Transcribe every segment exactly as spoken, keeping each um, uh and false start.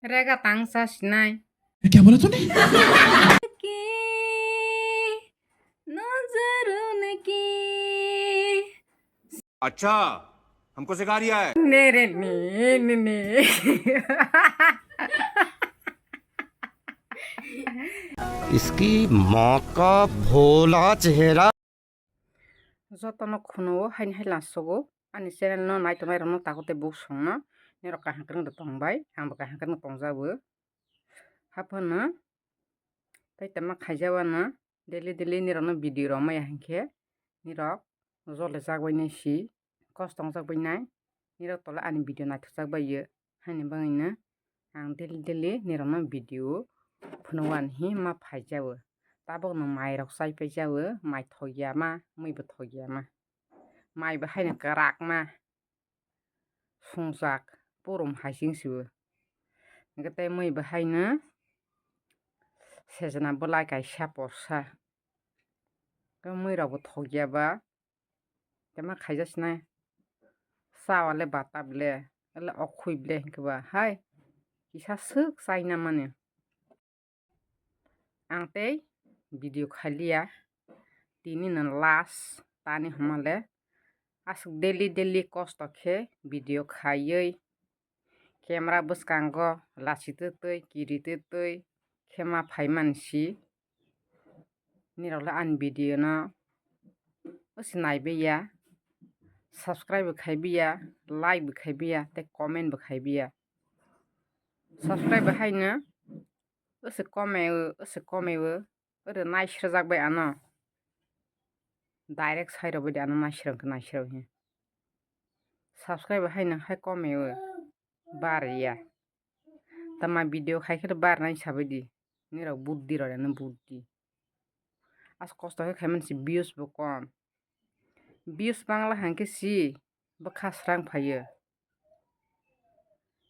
Rega tang sa sinai. ये क्या बोला तूने? Ki, nazaron ki. अच्छा, हमको सिखा रिया है। Nere ne, ne, ne. इसकी माँ का भोला चेहरा। Jotono khunuo haini hai lasogo ani channel no nai tongnai rokno takhuk tei buk songno nirok kaham kwrwng da tongbai, angbo kaham kwrwng tongjago. Haphano tei tama khaijawano daily daily nirokno video rok maya hinkhe nirok jole jagbainai si, kosto wngjagbainai, nirok tole ani video naithokjak baiyo. Haini bagwino ang daily daily nirokno video phunuknani hi ma phaijago. Tabukno mairok chai paijago, mai thokya ma, muibo thokya ma. Maibo haino kwrak ma, sungjak, purum hai sing sibo. Hwnkhe tei muibo haino sejna bwlai kaisa porsa. Tei muirokbo thokya ba. Tei ma khaijak sinai. Chawa le bata ble, le okhui ble hinkhe ba hai kisa swk chaina mani. Ang tei video khailiya, tini no last tani hwnmale aswk daily daily kosto khe video khaiwi camera bwskango lachi twtwi kiri twtwi khe ma phaimani si. Nirok le ani video no osi naibai ya, subscribe bo khaibai ya, like bo khaibai ya tei comment bo khaibai ya. Subscribe bo haino osi komeo, osi komeo, oro naisirjak bai ano. Direct sai rw bai di ano naisirw khe naisirw hi. Subscribe bo haino hai komeo. Bar ya. Tama video khai khe bar nai sabai di. Nirok buddi rw ya no buddi. As kosto khe khaimani si views bo kom. Views bangla hangkhe si bwkha srang phaio.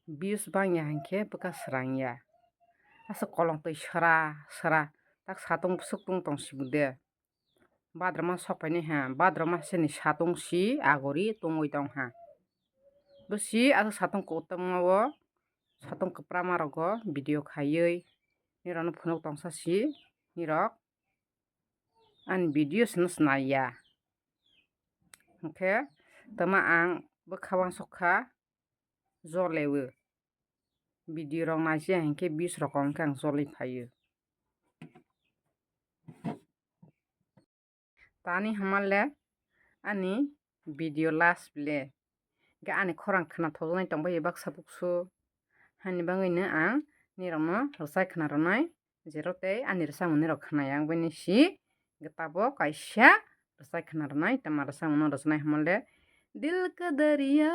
Views bangya hangkhe bwkha srang ya. Asa kolong twi sra sra tak satung bwswk tung tong si bude. Badrama sok painai ha, badrama sini satung si agori tongwi tong ha. Bwsi aswk satung kotorma o, satung kwprama rogo video khaiwi nirokno phunuk tongsa si, nirok ani video sino sinai ya. Hwnkhe tama ang bwkha wansuk kha, joleo. Video rok naisiya hinkhe views rok kong khe ang joloi phaio. Tani hwnmale ani video last ble. Hwnkhe ani khorang khwnathokjaknai tongbaio baksa buksu. Hani bagwino ang nirokno rwchai khwna rwnai. Jero tei ani rwchapmung nirok khwnaya wngbaini si. Hwnkhe tabok kaisa rwchai khwna rwnai, tama rwchapmungno rwchanai hwnmale Dil Ka Darya.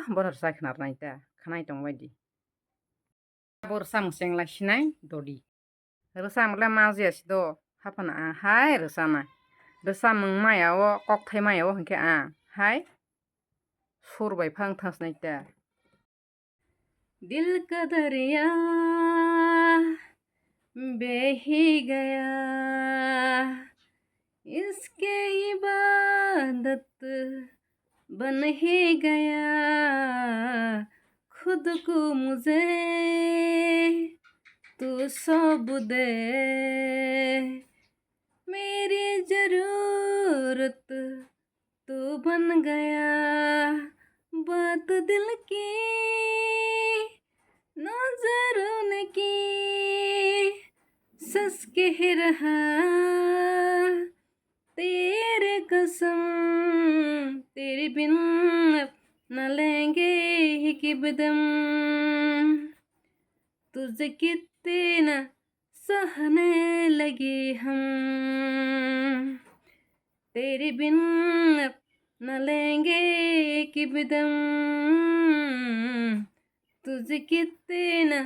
Bono rwchai khwna rwnai ta, khwnai tongbaidi. Bo rwchapmung chengla sinai dodi. Rwchapmung le ma jaya si do, haphano ang hai rwchana. Rwchapmung maya o, kokthai maya o hwnkhe ang hai sur bai phang thang sinai ta. दिल का दरिया बह ही गया, इसके इबादत बन ही गया, खुद को मुझे तू सौंप दे, मेरी जरूरत तू बन गया, बात दिल की नजरों ने की, सच कह रहा तेरे कसम, तेरे बिन अब न लेंगे एक भी दम। तुझे कितना सहने लगे हम, तेरे बिन अब न लेंगे एक भी दम। तुझे कितना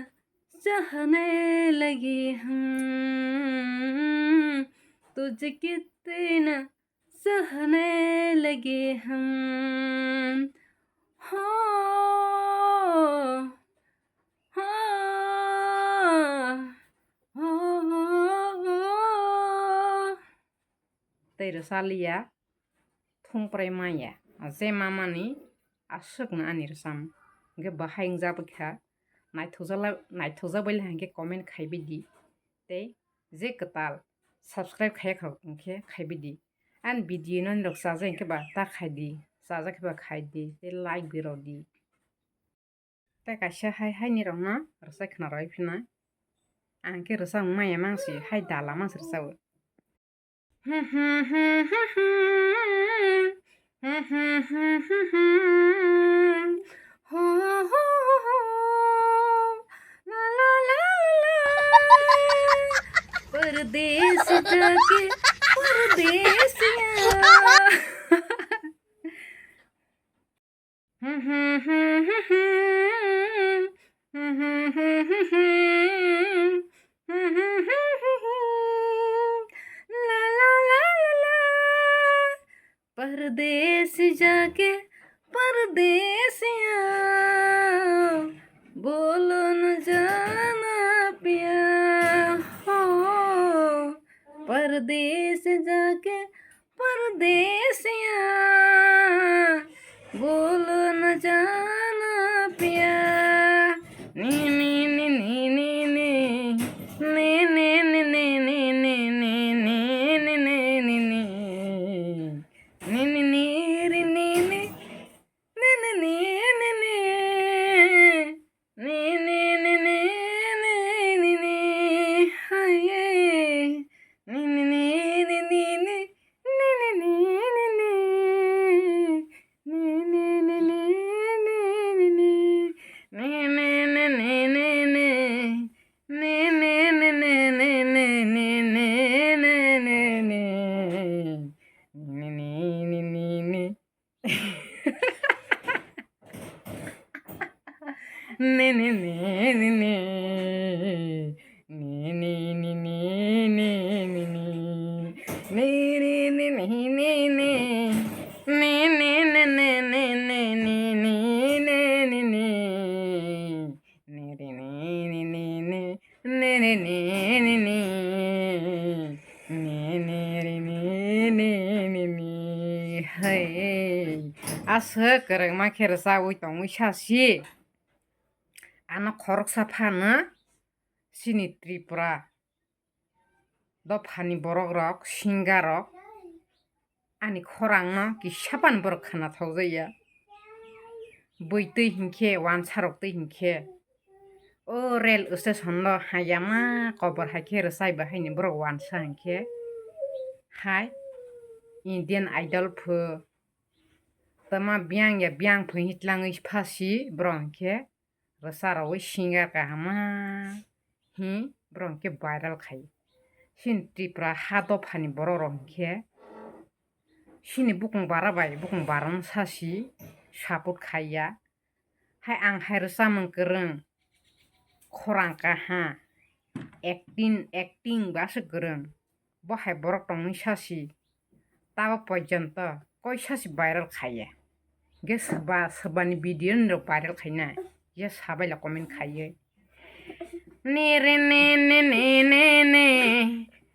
चाहने लगे हम, तुझे कितना सहने लगे हम। हो, हो, हो, हो, हो। Tei rwchaliya thungprai maya, je mamani aswkno ani rwcham. Hwnkhe bahai wngjak kha, naithokjak la-, naithokjak bai le hwnkhe comment khaibai di. Tei je kwtal subscribe khaiya kha hwnkhe khaibai di. Ani video no nirok chajak hwnkhe ba ta khai di, chajak khe ba khai di, tei like bi rw di. Tei kaisa hai, hai nirok no rwchai khna rwui phina. Ang khe rwchapmung maya mang si, hai dala mang si rwchao. Pardesi jaake pardesiya. La la la la la. Pardesi jaake pardesiya, bol na jana piya ho. Pardesi jaake pardesiya, bol na jana piya. Ni ni ni ni ni ni. Ni ni ni ni ni ni ni ni ni ni ni ni. Ni ni ni ri ni ni. Ni ni ni ni ni. Ni ni ni ni ni ni ni. Hai ye. Ni ni ni ni ni ni. Ni ni ni ni ni. Ni ni ni ni ni ni ni. Ni ni ni ni ni ni. Ni ni ni ni ni ni ni ni ni. Ni ni ni ni ni ni. Ni ni ni ni ni. Ni ni ni ni ni ni ni. Ni ni ni ni ni ni. Ni ni ni ni ni ni ni ni ni ni. Ni ni ni ni ni ni. Ni ni ni ni ni. Ni ni ri ni ni ni ni. Hai. Aswk kwrwngma khe rwchapwi tongwi sa si. Ano khoroksa phano chini Tripura dophani borok rok, singer rok ani khorang no kisa phano borok khna thokjak ya. Bwitwi hinkhe, wansa rok twi hinkhe, o rail station o hayama kobor hai khe rwchai bahaini borok wansa hinkhe hai Indian Idol pho tama biyang ya biyang pho hitlangwi phasi borok hinkhe rwcha rwui singer kaham ma hi borok hinkhe viral khai. Chini Tripura ha dophani borok rok hinkhe chini bukung bara bai bukung bara no sa si support khai ya. Hai ang hai rwchapmung kwrwng, khorang kaha, acting, acting ba se kwrwng. Bo hai borok tongwi sa si, tabo porjonto koi sa si viral khaiya. Hingke soba, sobani video ni rok viral khaina, ya sabai la comment khaiye. Ni re ne ne ne ne ne.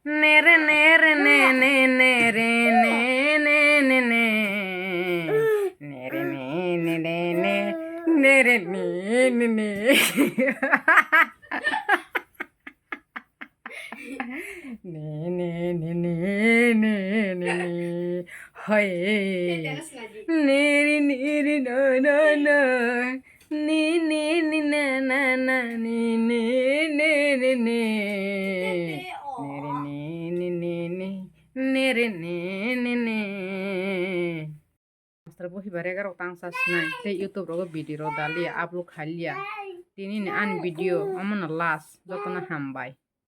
Ne re ne re ne ne ne re ne ne ne ne. Ne re ne ne ne ne. Ne re ne ne ne. Ne ne ne ne ne ne ne. Hoi. Ne re ne re no no no. Ni ni ni na na na ni ni ni ni ni. Ni ri ni ni ni ni. Ni ri ni ni ni. Master bo hiba rega rok tangsa sinai tei YouTube rogo video rok dalia upload khailia. Tini ni ani video omono last, jotono hambai.